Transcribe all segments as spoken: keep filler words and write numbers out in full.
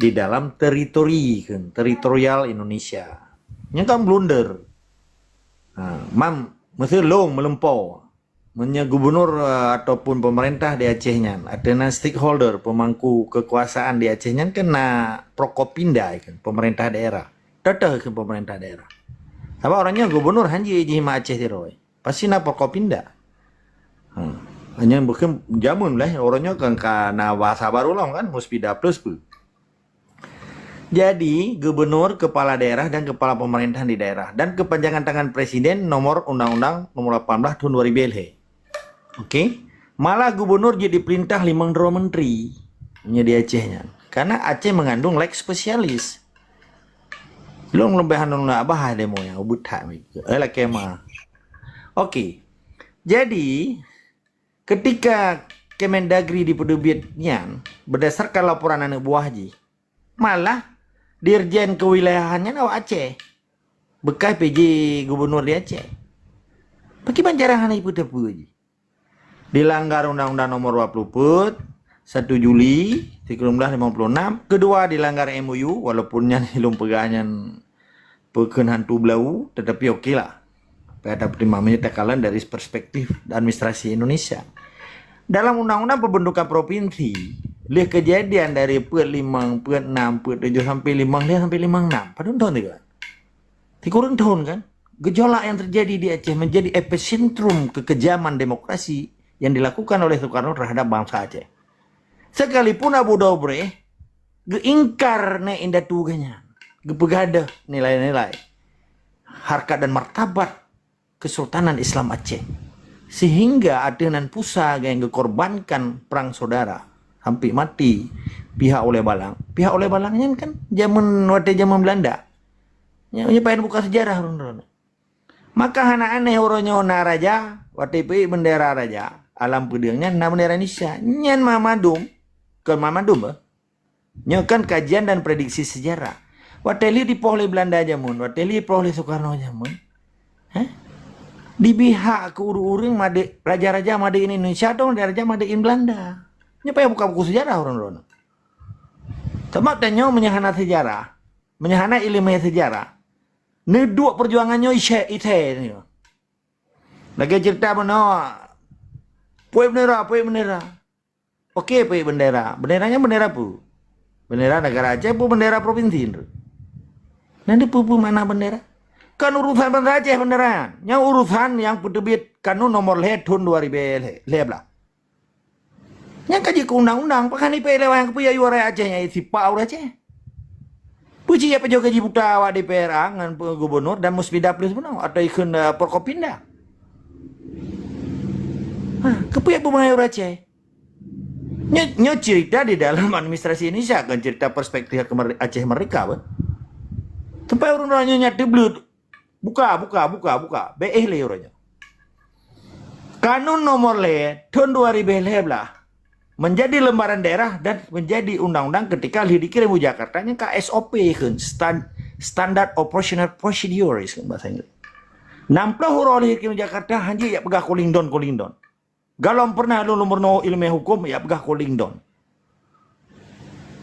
di dalam teritori, kan, teritorial Indonesia. Nyan kan blunder. Ha, mam, mesti long meulumpoe. Meunyoe gubernur, eh, ataupun pemerintah di Aceh nyan, atau na stakeholder, pemangku kekuasaan di Aceh nyan kan na Prokopinda, kan, pemerintah daerah. Teteh ke pemerintah daerah. Sabab orang nyoe gubernur hanji jih ma Aceh tiroe. Pasti na Prokopinda. Hmm. Hanya bukan jamun lah, orang nyoe kan ka na bahasa baru lah kan, Muspida Plus pun. Jadi, gubernur, kepala daerah dan kepala pemerintahan di daerah dan kepanjangan tangan presiden nomor undang-undang nomor lapan belas tahun dua ribu lhèe. Okey. Malah gubernur jeuet diperintah limong droe menteri nyoe di Aceh nyan. Karena Aceh mengandung lex specialis. Lôn leubeh hana lôn bahas demo nyang ubit that. Eh, lakèe ma. Okey. Jadi, ketika Kemendagri dipeuteubiet nyan, berdasarkan laporan aneuk buah jih, malah dirjen kewilayahan nyan awak Aceh. Bekas P J gubernur di Aceh. Pakriban cara hana ipeuteupeue jih. Dilanggar Undang-Undang Nomor dua puluh Peuet, satu Juli seribu sembilan ratus lima puluh enam. Kedua, dilanggar M O U, walaupun nyan lôn peugah nyan peukheun hantu blau, tetapi oke lah. Pada pertimbangan ini takalon dari perspektif administrasi Indonesia. Dalam undang-undang pembentukan provinsi, leh kejadian dari Peuet limong, Peuet enam, Peuet tujuh sampai limong lhèe sampai limong enam. Padum thôn tiga. Tikureueng thôn kan? Gejolak yang terjadi di Aceh menjadi epicentrum kekejaman demokrasi yang dilakukan oleh Soekarno terhadap bangsa Aceh. Sekalipun Abu Dobreh geuingkar nèk indatu geuh nyan, geupeugah deuh nilai-nilai harkat dan martabat Kesultanan Islam Aceh, sehingga ateueh nan pusa nyang geukorbankan perang saudara sampai mati pihak Ulèe Balang. Pihak Ulèe Balang nyan kan jameun, watèe jameun Belanda. Nyan, nyan payah buka sejarah ureueng-ureueng. Maka hana aneh uroe nyoe na raja, watèe peuék bendera raja, alam peudeueng nyan na bendera Indonesia. Nyan ma mandum, kon ma mandum, eh. Nyoe kan kajian dan prediksi sejarah. Watèe lheueh dipoh lé Belanda jameun, watèe lheueh dipoh lé Soekarno jameun, eh, dibihak keu ureueng-ureueng madé, raja-raja madé Indonesia atau raja-raja madé Belanda. Nyoe payah buka buku sejarah ureueng droeneuh. Sabab tanyoe meunyoe hana sejarah, meunyoe hana ileumèe sejarah, neuduek peujuangan nyoe isé, isé nyoe. Lagèe cerita meunoe, peuék bendera, peuék bendera. Oke, peuék bendera. Bendera nyan bendera peue? Bendera negara Aceh peue bendera provinsi nyoe? Nyan peue-peue makna bendera? Kan urusan bansa Aceh bendera nyan. Nyan urusan nyang peuteubiet kanun nomor lhèe thôn dua ribèe lhèe, lhèe blah. Nyan ka jeuet keu undang-undang, pakon ipeuék lé awak nyang keupeue yue rakyat Aceh nyang sipak ureueng Aceh. Peue cit ya pajoh gaji buta awak D P R A ngon pe-, gubernur dan Muspida Plus bunoe atau ikheun, eh, Prokopinda. Ha, keupeue ya peumain ureueng Aceh? Nyoe, nyoe cerita di dalam administrasi Indonesia, kon cerita perspektif kemer-, Aceh Merdeka, bah. Sampai ureueng-ureueng nyoe nyang teubleut. Buka, buka, buka, buka. Bèk éh lé uroe nyoe. Kanun nomor lhèe thôn dua ribèe lhèe blah menjadi lembaran daerah dan menjadi undang-undang ketika lheueh dikirim u Jakarta nyan ka S O P kheun, stan-, Standard Operational Procedures kheun bahasa Inggris. Nam ploh uroe lheueh dikirim u Jakarta, hanjeuet jak peugah cooling down, cooling down. Galom pernah lôn, lôn meurunoe ileumèe huköm, jak peugah cooling down.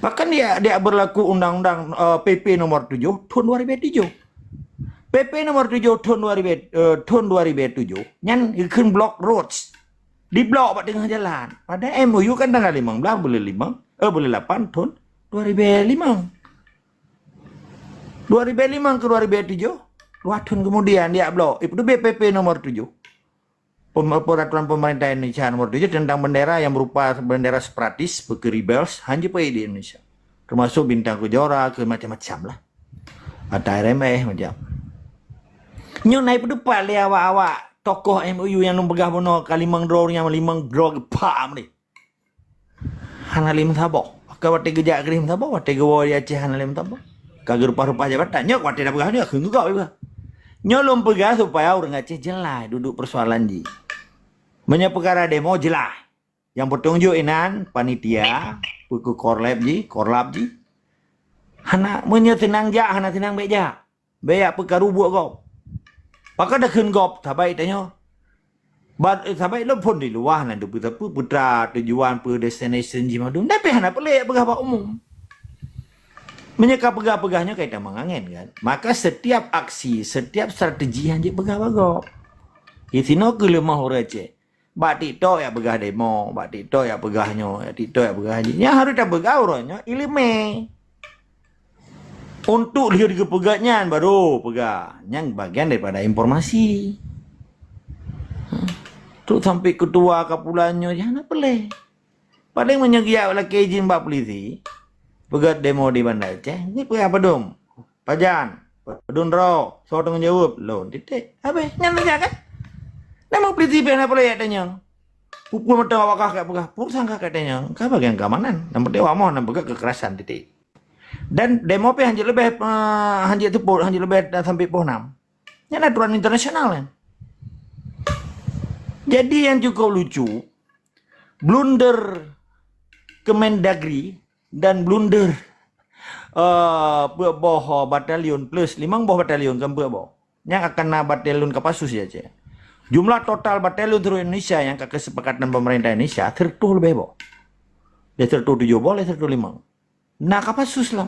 Bahkan dia, dia berlaku undang-undang, eh, P P nomor tujoh thôn dua ribèe tujoh. P P nomor tujoh thôn dua ribèe, eh, thôn dua ribèe tujoh, nyan geukheun block roads. Diblok bak teungoh jalan. Padahai M O U kan tanggal limong blah buleuen limong, eh, buleuen lapan thôn dua ribèe limong. Dua ribèe limong keu dua ribèe tujoh, dua thôn kemudian dia blok. Ipeuteubiet P P nomor tujoh. Pem-, Peraturan Pemerintah Indonesia nomor tujoh tentang bendera yang berupa bendera separatis, peue keu rebels, hanjeuet peuék di Indonesia. Termasuk bintang kejora, keu macam-macam lah. Atau R M F macam. Nyoe na ipeuteupat lé awak-awak tokoh M O U nyang lôn peugah bunoe ka limong droe, nyang limong droe geupak meunan. Hana lé meusaboh. Ka watèe geujak keu lé meusaboh, watèe geuwoe di Aceh hana lé meusaboh. Ka geureupah-reupah jabatan. Nyoe watèe tapeugah nyoe kheun geuh, nyoe lôn peugah supaya ureueng Aceh jeulaih duek-duek peusoalan jih. Meunyoe peukara demo jeulaih. Nyang peutunjuk inan panitia, peue keu korlap jih, korlap jih. Hana, meunyoe seunang jak, hana seunang bèk jak. Bèk jak peukaru buet gob. Pakon takheun gob, sabai tanyoe. Ba-, eh, sabai lôn phôn di luwa hana teupeue-teupeue putra tujuan peue destination jih mandum. Tapi hana peureulèe peugah bak umum. Meunyoe ka peugah-peugah nyoe ka itamong angén kan. Maka setiap aksi, setiap strategi hana jeuet peugah bak gob. Di sinoe keuh leumoh ureuëng Aceh. Bak TikTok ya peugah demo, bak TikTok ya peugah nyoe, ya TikTok ya peugah jih. Nyang harus tapeugah uroe nyoe ileumé. Untuk lheueh geupeugah nyan baru peugah. Nyan bagian daripada informasi. Ha. Tu sampai ketua kapulan nyoe, ya hana peureulée. Paling meunyoe geujak lakée izin bak polisi, peugah demo di Banda Aceh, ni peugah padum. Pajan, padum droe, soe tanggung jaweueb, lôn titik. Habéh, nyan saja kan? Nama polisi pih hana peureulée tanyong. Pukul mata awak kah ka peugah, pur sangka ka tanyong. Ka bagian keamanan. Yang penting awak mohon peugah kekerasan titik. Dan demo pih hana leubeh, eh, hana teupot, hana leubeh sampai pukul enam. Nyan aturan internasional kan. Jadi yang cukup lucu, blunder Kemendagri dan blunder, eh, peuet boh batalion plus limong boh batalion kan peuet boh. Nyang akan na batalion Kopassus ya, cek. Jumlah total batalion seluruh Indonesia yang ka kesepakatan pemerintah Indonesia, seratus lebih boh. Dari seratus tujuh boh, dari seratus lima. Na Kopassus lah.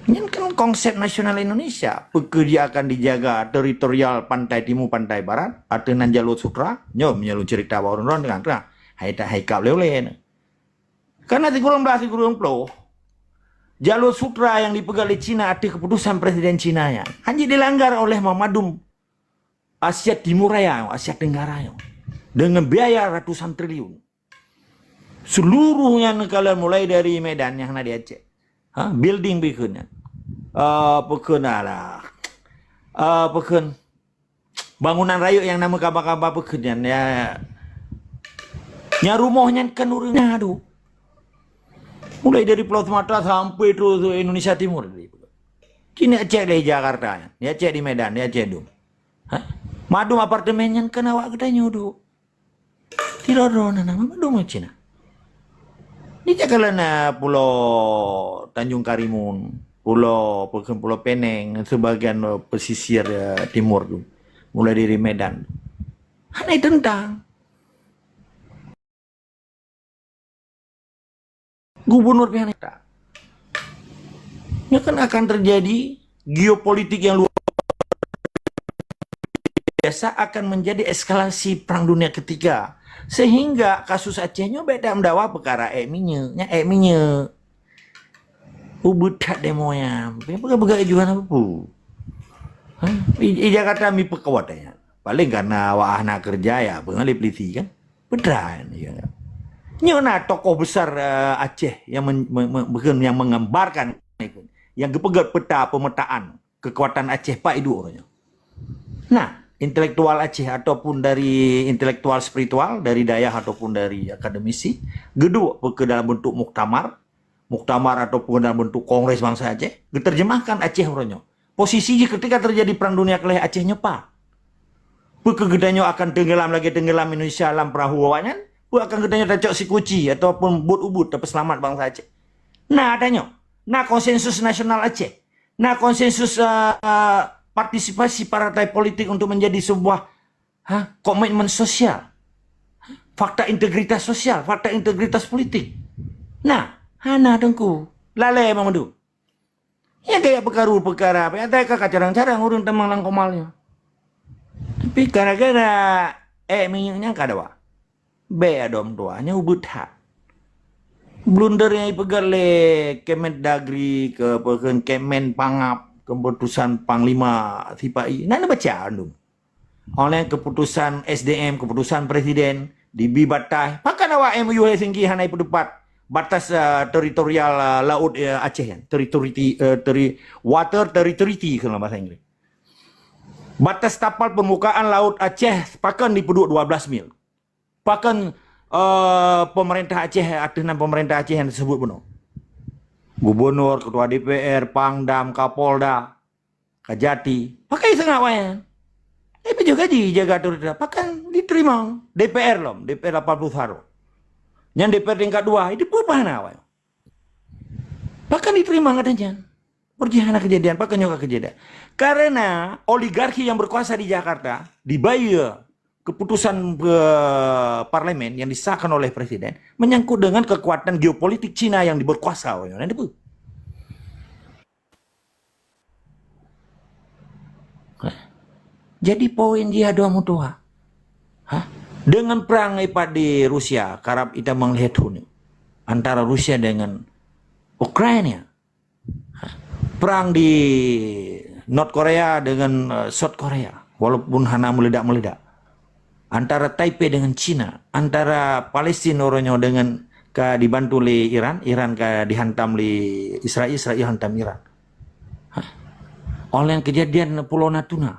Nyan kan konsep nasional Indonesia. Peue keuh dia akan dijaga teritorial pantai timur, pantai barat, ateueh nan jalur sutra, nyoe meunyoe lôn cerita bak ureuëng droen dengan terang. Hai tak hai kap lé ulée. Karena sikureueng blaih sikureueng ploh, jalur sutra yang dipeugah lé Cina ateueh keputusan Presiden Cina nyan hana dilanggar oleh mandum Asia Timur Raya, Asia Tenggara nyoe, dengan biaya ratusan triliun. Seluruh nyan neukalon mulai dari Medan nyang hana di Aceh. Ha, building bikon nyan. Ah, pekon alah. Ah, pekon bangunan rayeuk nyang na meukaban-kaban pekon nyan, ya. Nya rumoh nyan kan ureuëng na tu. Mulai dari Pulau Sumatera sampai terus Indonesia Timur. Kini cek di Jakarta nyan, ya cek di Medan, ya cek dum. Ha? Mandum apartemen nyan kan awak geutanyoe duek. Tidak ada nana mandum Cina. Ni cakap na Pulau Tanjung Karimun, Pulau, Pulau Peneng, sebagian pesisir, eh, timur tu. Mulai dari Medan. Hana tentang. Gubernur pih hana. Nya kan akan terjadi geopolitik yang luar biasa, akan menjadi eskalasi Perang Dunia Ketiga. Sehingga kasus Aceh nyoe beda meudawa peukara ék minyeuk. Nya ék minyeuk. Ubit that demo nyan. Peugah-peugah ijuan apa pu? Ha? I, i Jakarta mi peukuat nyan. Paling karena awak hana kerja ya, pengalih polisi kan. Peudra nyan. Nyoe na tokoh besar, eh, Aceh yang men, men, men, bukan yang menggambarkan, yang geupeugét peta pemetaan kekuatan Aceh pak iduek uroe nyoe. Nah, intelektual Aceh ataupun dari intelektual spiritual, dari dayah ataupun dari akademisi, geuduek peuke dalam bentuk muktamar, muktamar ataupun dalam bentuk kongres bangsa Aceh, geuterjemahkan Aceh uroe nyoe. Posisi jih ketika terjadi Perang Dunia Keulhèe Aceh nyoe pa. Peue keu geutanyoe akan tenggelam lagèe tenggelam Indonesia lam perahu awaknyan? Peue akan geutanyoe tacok sikuci ataupun buet ubit tapeuseulamat bangsa Aceh? Na tanyoe, na konsensus nasional Aceh, na konsensus, eh, eh, partisipasi partai politik untuk menjadi sebuah, ha, komitmen sosial, fakta integritas sosial, fakta integritas politik. Na, hana Teungku. Lalè Mamadou. Nyang kaya peukaru peukara, payah ka carang-carang ureueng tamong lam komal nyoe. Tapi gara-gara ék minyeuk nyan ka dawa. Bèk adom tuha, nyoe ubit that. Blunder nyang ipeugah lé Kemendagri, keu peukheun Kemen Pangab, keputusan Panglima Sipai. Na neubaca andum. Oleh keputusan S D M, keputusan presiden, dibi batas. Pakon awak M O U Helsinki hana ipeutupat batas, eh, teritorial, eh, laut, eh, Aceh nyan? Teritoriti, eh, teri-, water territory keu lam bahasa Inggris. Batas tapal permukaan laut Aceh pakon dipeuduek dua belas mil. Pakon, eh, pemerintah Aceh, ateueh nan pemerintah Aceh nyang teusebut bunoe. Gubernur, ketua D P R, Pangdam, Kapolda, Kajati, pakon seungab awaknyan. Tapi juga jijaga otorita, pakon diterima D P R lom, D P R lapan puluh saro. Nyan D P R tingkat dua, itu peue hana awaknyan. Pakon diterima ngon nyan. Berarti hana kejadian, pakon nyoe ka kejadian. Karena oligarki yang berkuasa di Jakarta dibayar keputusan, eh, parlemen yang disahkan oleh presiden menyangkut dengan kekuatan geopolitik Cina yang berkuasa. Nah, itu. Jadi poin jih adoe meutuha. Ha? Dengan perang ipat di Rusia, karab itamong lhèe thôn, antara Rusia dengan Ukraina. Ha? Perang di North Korea dengan, eh, South Korea, walaupun hana meuledak-meuledak. Antara Taipei dengan Cina, antara Palestina uroe nyoe dengan ka dibantu lé Iran, Iran ka dihantam lé Israel, Israel hantam Iran. Ha? Oleh kejadian Pulau Natuna,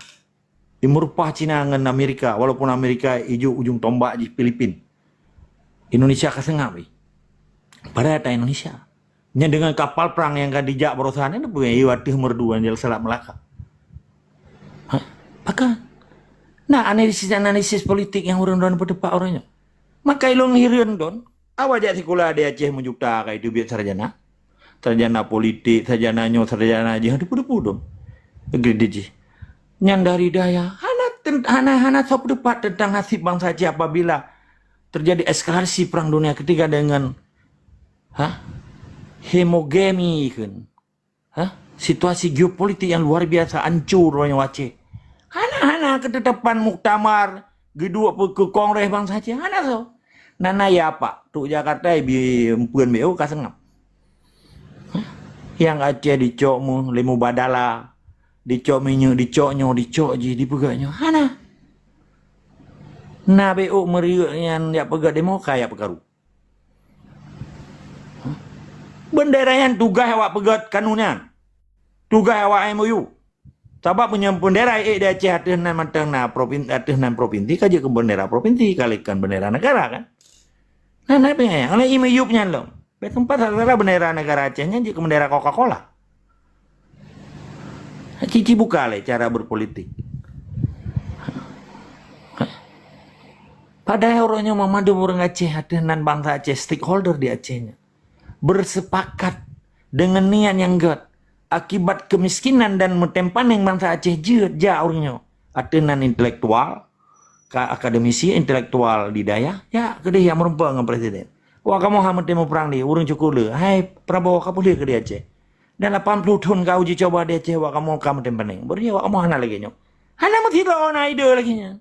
di meurupah Cina ngon Amerika, walaupun Amerika ijok ujong tombak jih Filipin. Indonesia ka seungab jih. Padahai ata Indonesia. Nyan dengan kapal perang nyang ka dijak baroesa nyan, peue ateueh merdu nyang selat Melaka. Ha? Pakon? Nah, analisis-analisis politik nyang ureueng droen peuteupat uroe nyoe. Maka ilôn hireuen don, awak jak sikula di Aceh meujuta ka iteubiet sarjana. Sarjana politik, sarjana nyoe, sarjana jih, depu-depu don. Grade jih. Nyan dari daya, hana ten-, hana, hana soe peuteupat tentang nasib bansa Aceh apabila terjadi eskalasi Perang Dunia Ketiga dengan, ha? Homogeni kan. Ha? Situasi geopolitik yang luar biasa hancur uroe nyoe Aceh. Hana-hana keutetapan muktamar, geuduek pe-, keu kongres bansa Aceh. Hana soe. Nana ya apa? Trok Jakarta bi empeuen B O ka seungab. Ha? Nyang Aceh dicok mu-, lé mubadala, dicok minyeuk, dicok nyoe, dicok jih, dipeugah nyoe. Hana. Na B O meuriek nyan jak peugah demo, ka jak peukaru. Bendera nyan tugaih awak peugöt kanu nyan. Tugaih awak M O U. Sabab meunyoe bendera ék di Aceh ateueh nan mantong na propin-, ateueh nan propinsi, ka jeuet keu bendera propinsi, ka lé kon bendera negara kan. Nah, nah, pih, oleh M O U nyan lom. Bèk teumpat salah bendera negara Aceh nyan jeuet keu bendera Coca-Cola. Cici buka lé cara berpolitik. Padahai uroe nyoe mandum ureueng Aceh ateueh nan bansa Aceh, stakeholder di Aceh nyan, bersepakat dengan niat nyang gèt. Akibat kemiskinan dan meutempanéng bansa Aceh jeuet jak uroe nyoe ateueh nan intelektual, ka akademisi, intelektual di dayah, jak keudéh jak meureumpok ngon presiden. Wak kamoe hana meuteumé prang di, ureueng cukôp le. Hai Prabowo, ka peue le keu di Aceh? Dan lapan ploh thon ka uji coba di Aceh, wak kamoe ka meutempanéng. Beri wak kamoe hana lagèe nyoe. Hana meusidroe na ide lagèe nyan.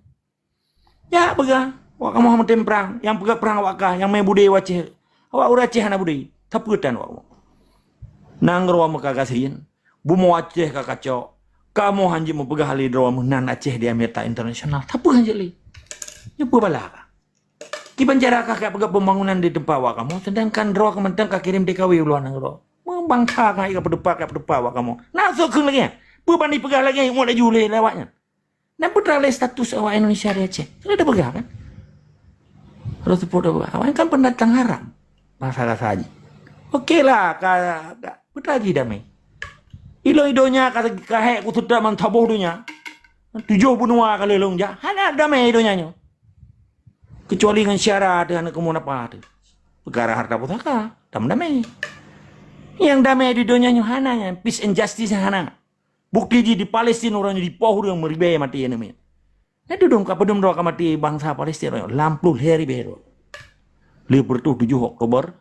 Jak peugah, wak kamoe meutem prang, nyang peugah prang awak kah, nyang mé budé u Aceh. Awak ureueng Aceh hana budé, tapeutan wak kamoe. Nanggroe meuka gasien, bumoe Aceh ka kacok, kamoe hanjeuet meupeugah lé droe meunan Aceh di mata internasional. Tapeuhan jeuet lé. Nyoe peue bala kah? Kiban cara kah ka peugah pembangunan di teumpat wak kamoe, sedangkan droe keuh mantong ka kirém T K W u luwa nanggroe. Meubangsa kah ka peudeupat, ka peudeupat wak kamoe. Na sokheun lagèe nyan. Peue ban jipeugah lagèe nyan, ngon laju lé lawak nyan. Dan peue teuma lé status awak Indonesia di Aceh? Sudah dipeugah kan? Sudah teupeu dipeugah. Awak kan pendatang haram. Bahasa kasar jih. Oke lah, ka, ka, peue teuma jih damé. Ilôn i donya ka, ka hék kuseutôt ban saboh donya. Tujoh benua ka lheueh lôn jak. Hana damé i donya nyoe. Kecuali ngon syara teuh aneuk kamoe napa teuh. Peukara harta pusaka, tam damé. Nyang damé di donya nyoe hana nyan, peace and justice hana. Bukti jih di Palestina uroe nyoe jipoh ureueng meuribèe maté aneuk miet. Nyan tudong ka peudum droe ka maté bansa Palestina uroe nyoe, lamploh lhèe ribèe droe. Lheueh beureutoh tujoh Oktober,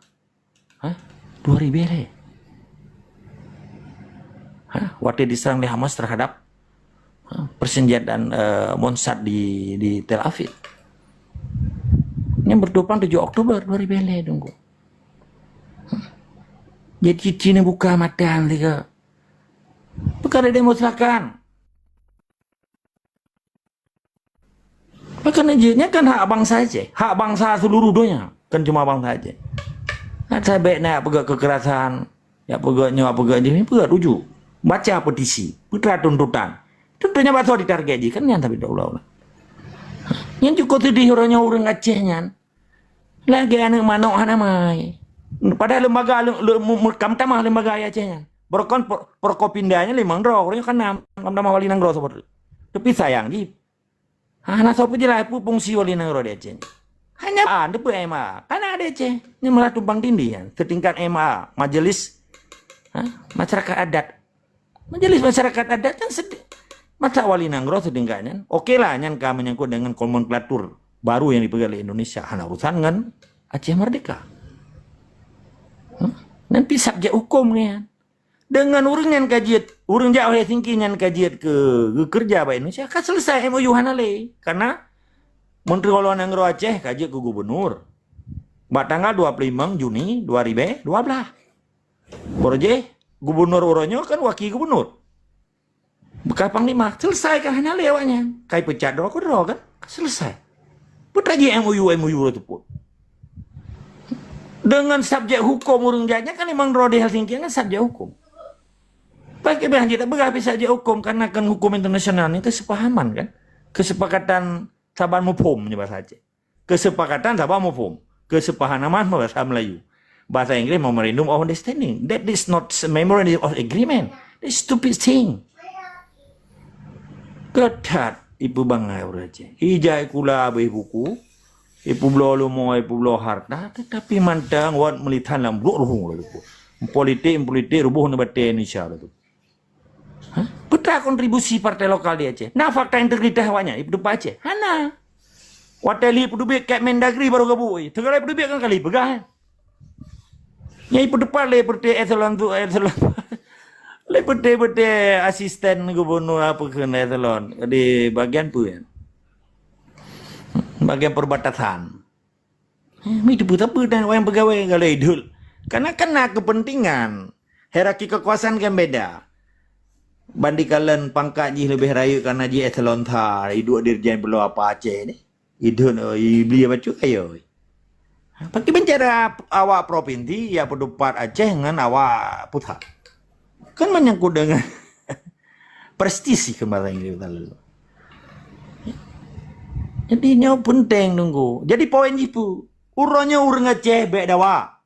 ha? Dua ribèe lhèe. Ha? Watèe diserang lé Hamas terhadap, ha, persenjataan, eh, Mossad di, di Tel Aviv. Nyan beureutoh prang tujoh Oktober dua ribèe lhèe, Teungku. Ha? Jadi cit-cit buka mata lé keu Peukara demo silakan. Pakon jih, nyan kan hak bansa Aceh, hak bansa seluruh donya, kan cuma bansa Aceh. Nah, sabé na peugah kekerasan, ya peugah nyoe, peugah jih, peugah tuju. Baca petisi, peue teuma tuntutan. Tuntutan nyan bak soe ditarget jih, kan nyan sabé ulah-ulah. Nyan cukôp seudeh uroe nyoe ureueng Aceh nyan. Lagèe aneuk manok hana mai. Padahai lembaga le-, le-, mu-, mu-, ka meutamah lembaga di Aceh nyan. Barokon Pro-, Prokopinda nyan limong droe, ureueng nyoe ka nam, ka meutamah wali nanggroe saboh teuk. Tapi sayang jih. Hana soe peujeulaih peue fungsi wali nanggroe di Aceh nyan. Hanya, ah, teupeue M A. Ka na di Aceh. Nyan malah tumpang tindih nyan. Setingkat M A, majelis, ha, masyarakat adat. Majelis masyarakat adat nyan sedi-, masa wali nanggroe setingkat nyan. Oke lah, nyan ka menyangkut dengan nomenklatur baru yang dipeugah lé Indonesia. Hana urusan ngon Aceh Merdeka. Hmm? Nyan pih subjek hukum nyan. Deungon ureuëng nyan ka jeuet, ureuëng jak u Helsinki nyan ka jeuet keu geukeureuja bak Indonesia, ka selesai M O U hana lé. Karena Menteri Luar Negeri Aceh ka jeuet keu gubernur. Bak tanggal dua puluh lima Juni dua ribu dua belas. Baroe jih gubernur uroe nyoe kan wakil gubernur. Bekas panglima, selesai kan hana lé awaknyan. Kai peucat droe keudroe kan? Selesai. Peue tajih M O U, M O U rot teupot. Deungon subjek hukum ureuëng jak nyan kan memang droe di Helsinki kan subjek hukum. Pakai bahan jih tak peugah pih subjek hukum karena kan hukum internasional ni kesepahaman kan? Kesepakatan saban muphom nyoe bahasa Aceh. Kesepakatan saban muphom. Kesepahaman bahasa Melayu. Bahasa Inggris memorandum of understanding. That is not memorandum of agreement. That is stupid thing. Ketat ipeue bangai ureuëng Aceh. Ijai kula habéh buku, ipubloe leumo, ipubloe harta, tetapi mantong wat meulithan lam bruek ruhueng laju. Politik, politik ruboh na batée Indonesia laju. Ha? Peue ta kontribusi partai lokal di Aceh? Na fakta integritas awaknyan ipeudeupat Aceh? Hana. Watée lheueh peudeubiet Kemendagri baru gabuk. Teugalai peudeubiet kan kali peugah. Nyai peudeupat lé peureute eselon tu, eselon. Lé peureute-peureute asisten gubernur apa kheun eselon di bagian peue? Bagian perbatasan. Eh, mi teupeu-teupeu dan orang pegawai kalau idul. Karena kena kepentingan. Hierarki kekuasaan kan beda. Bandi Kalon pangkat jih lebih rayeuk karena jih eselon tha, iduek dirjen belo apa Aceh ni. Idun, oh, ibli bacut ayo. Bagi bicara awak provinsi, ya peudeupat Aceh ngon awak pusat. Kan menyangkut dengan prestisi kemarin kita lalu. Jadi nyoe penting nunggu. Jadi poin jih pu, uroe nyoe ureuëng Aceh bek dawa.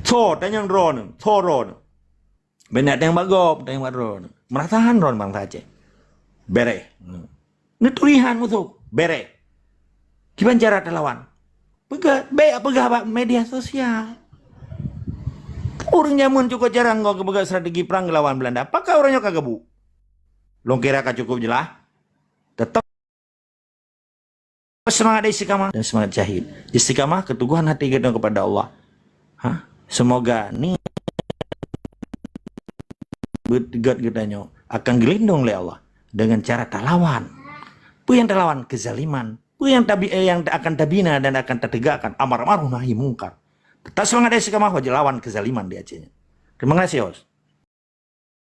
Tho tanyong droeneuh, tho droeneuh. Benda tanyong bak gob, tanyong bak droeneuh. Merasahan droeneuh bangsa Aceh. Bereh. Neuturi han musoh, bereh. Kiban cara talawan? Peugah, bek peugah bak media sosial. Ureuëng jameun cukôp jarang ngon geupeugah strategi perang geulawan Belanda. Pakon ureuëng nyoe ka gabuk? Lôn kira ka cukôp jeulaih. Tetap semangat istiqamah dan semangat jahid. Istiqamah, keteguhan hati kita kepada Allah. Ha? Semoga ni beuteugot geutanyoe akan geulindong lé Allah dengan cara talawan. Peue nyang talawan? Kezaliman. Peue nyang tabi-, eh, nyang akan tabina dan akan tategakkan? Amar ma'ruf nahi mungkar. Tetap semangat istiqamah, wajib lawan kezaliman di Aceh nyoe. Terima kasih, host.